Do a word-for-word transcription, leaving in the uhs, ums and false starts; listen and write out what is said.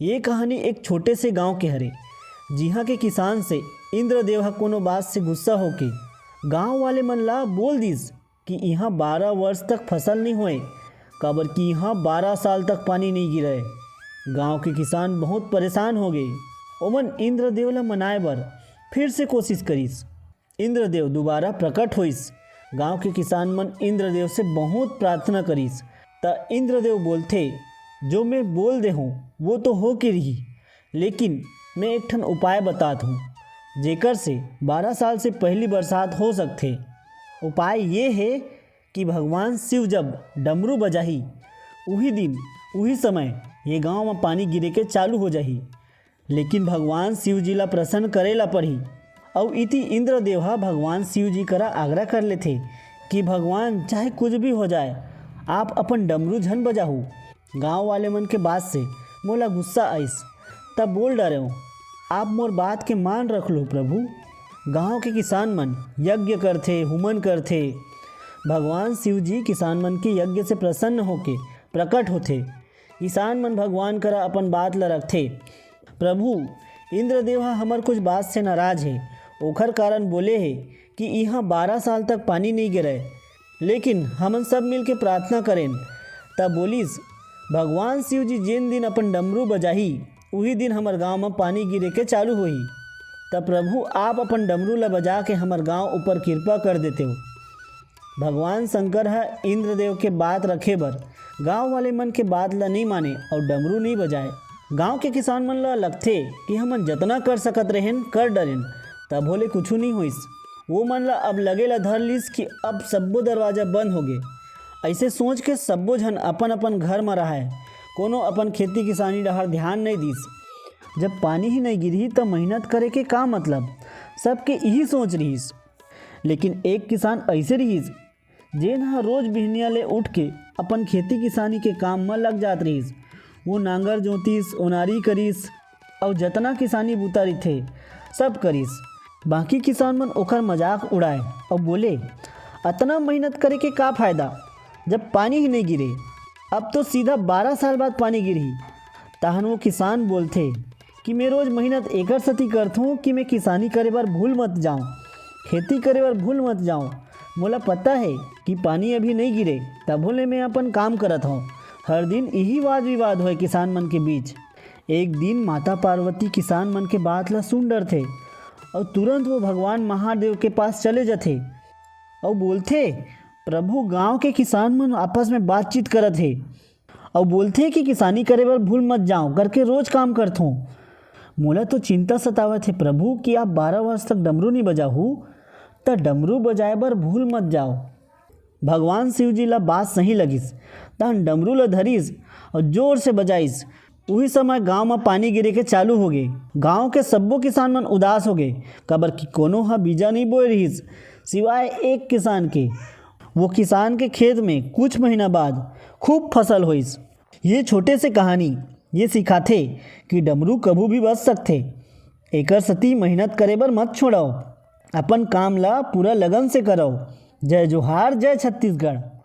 ये कहानी एक छोटे से गांव के हरे, जिहां के किसान से इंद्रदेव ह कोनो बात से गुस्सा होके गांव वाले मन ला बोल दिस कि इहां बारह वर्ष तक फसल नइ होए, काबर कि इहां बारह साल तक पानी नइ गिरय। गांव के किसान बहुत परेशान हो गए। ओमन इंद्रदेव ला मनाए बर फिर से कोशिश करिस। इंद्रदेव दोबारा प्रकट होइस। गांव के किसान मन इंद्रदेव से बहुत प्रार्थना करिस, त इंद्रदेव बोलथे, "जो मैं बोल दे हूं, वो तो हो के रही, लेकिन मैं एक ठन उपाय बतात हूं, जेकर से बारह साल से पहली बरसात हो सकथे।" उपाय ये हे कि भगवान शिव जब डमरू बजाही, उही दिन, उही समय ये गांव म पानी गिरे के चालू हो जाही। लेकिन भगवान शिव जी ला प्रसन्न करे ला पड़ही। अउ इति इंद्रदेव ह भगवान शिव जी करा आग्रह कर लेथे कि भगवान, चाहे कुछ भी हो जाए, आप अपन डमरू झन बजाहू। गांव वाले मन के बात से मोला गुस्सा आइस, तब बोल डरेंव, "आप मोर बात के मान रख लो प्रभु।" गांव के किसान मन यज्ञ करथे, हुमन करथे। भगवान शिव जी किसान मन के यज्ञ से प्रसन्न होके प्रकट होथे। किसान मन भगवान करा अपन बात ल रखथे, "प्रभु, इंद्रदेव ह हमर कुछ बात से नाराज हे, ओखर कारण बोले हे कि इहां बारह साल तक पानी नइ गिरय, लेकिन हमन सब मिलके प्रार्थना करेन, त बोलिस, 'भगवान शिव जी जेन दिन अपन डमरू बजाही, उही दिन हमर गांव म पानी गिरे के चालू होही। त प्रभु, आप अपन डमरू ल बजा के हमर गांव ऊपर कृपा कर देतेव।'" भगवान शंकर ह इंद्रदेव के बात रखे बर गांव वाले मन के बात ल नइ माने अउ डमरू नइ बजाए। गांव के किसान मन ल लगथे कि हमन जतना कर सकत रहेन, कर डरेन, तभो ले कुछु नइ होइस। वो मन ल अब लगे ल धर लिस कि अब सब्बो दरवाजा बंद होगे। अइसे सोच के सब्बो झन अपन-अपन घर म रहय, कोनो अपन खेती किसानी डहर ध्यान नइ दिस। जब पानी ही नइ गिरही, त मेहनत करे के का मतलब? सबके इही सोच रिहिस। लेकिन एक किसान अइसे रिहिस, जेन ह रोज बिहनिया ले उठ के अपन खेती किसानी के काम म लग जात रिहिस। वो नांगर जोतिस, ओनारी करिस, अउ जतना किसानी बूता रहिथे, सब करिस। बाकी किसान मन ओकर मजाक उड़ाए अउ बोले, "अतना मेहनत करे के का फायदा, जब पानी ही नइ गिरे? अब तो सीधा बारह साल बाद पानी गिरही।" तहन वो किसान बोलथे कि "मैं रोज मेहनत एकर सेती करथों कि मैं किसानी करे बर भूल मत जाऊं, खेती करे बर भूल मत जाऊं। मोला पता हे कि पानी अभी नइ गिरे, तभो ले मैं अपन काम करत हंव।" हर दिन इही वाद विवाद होय किसान मन के बीच। एक दिन माता पार्वती किसान मन के बात ला सुन डरथे अउ तुरंत वो भगवान महादेव के पास चले जथे अउ बोलथे, "प्रभु, गांव के किसान मन आपस में बातचीत करत हे अउ बोलथे कि किसानी करे बर भूल मत जाओ करके रोज काम करथों। मोला तो चिंता सतावत हे प्रभु कि आप बारह वर्ष तक डमरू नइ बजाहू, त डमरू बजाए बर भूल मत जाओ।" भगवान शिव जी ला बात सही लगिस, तहन डमरू ला धरिस अउ जोर से बजाइस। उही समय गांव म पानी गिरे के चालू होगे। गांव के सब्बो किसान मन उदास होगे, काबर कि कोनो ह बीजा नइ बोए रिहिस, सिवाय एक किसान के। वो किसान के खेत में कुछ महीना बाद खूब फसल होइस। ये छोटे से कहानी ये सिखाथे कि डमरू कभू भी बच सकथे। एकर सेती मेहनत करे बर मत छोड़व, अपन काम ला पूरा लगन से करव। जय जोहार, जय छत्तीसगढ़।